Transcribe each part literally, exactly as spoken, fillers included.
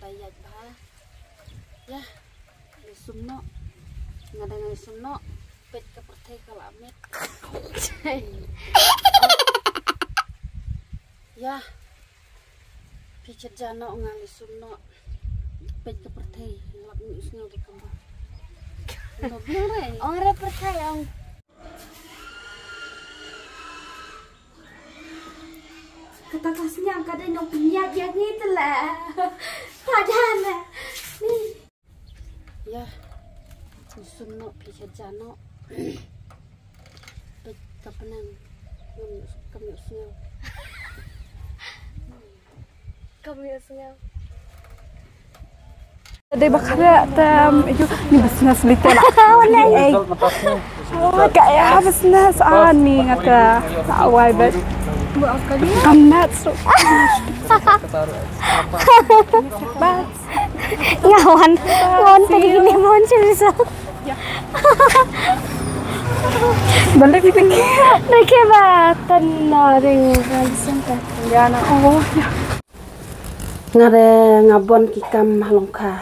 Da ïaid bha. Ïa, ngi sum noh. Nga dang ngi sum noh. Peit ka pyrthei ka la miet. Ïa. Phi khet ja noh, nga ngi sum noh. Peit ka pyrthei, lap ngi sngew ba kamba. Ong re pyrthei ong. Kata ka sniang ka dei nongpynïaid ïa ngi te la. Padan la. Ïa. Sum noh, phi khet ja noh. Peit ka pynang. Kam ïoh sngew. Kam ïoh sngew. Dei ba khare tam, yu ni business lite la. Ei. Oh, ka ya business ani ngata. Awai bet. Kam nat so. Bas. Ngawan, ngawan tadi gini mon cerita. Balik lagi. Lagi batan naring. Ya na, oh ya. Nga re nga bon ki kam halong kha.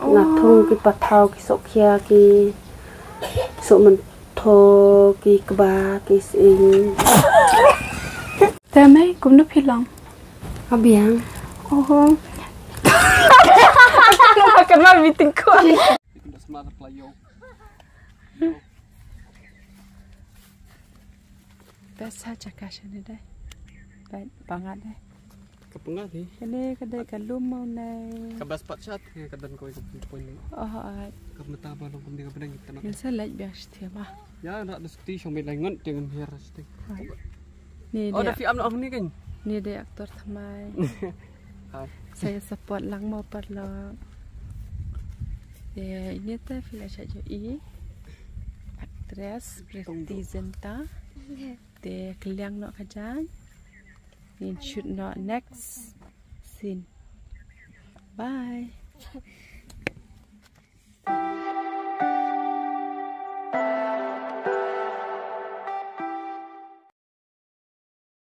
Nga thung ki pathaw, ki sohkhia, ki sohmyntho, ki kba, ki sing. Te mei, kumno phi long? Abiang. Oh. Makan mal meeting ko. Best ha jaka shane dei. Bai, pangat dei. Ka pangat dei. Kane ka dei ka lum mo nei. Ka best part shat ka don ko ka point ni. Oh, ai. Ka mata ba long kum dei ka benang kita nak. Ngi sa leit biang shiti ma. Ya, nak da shiti shong beit lai ngot te ngan hiar shiti. Ni Oh, da dei, fi am na ong ni kan. Ni dei aktor thymmai. Hai. Sa ïa support lang mo paralok. Te ine te phi la shah ïohi. Actress Preity Zinta. Te kylliang noh ka jaiñ. Ngin shoot noh next scene. Bye.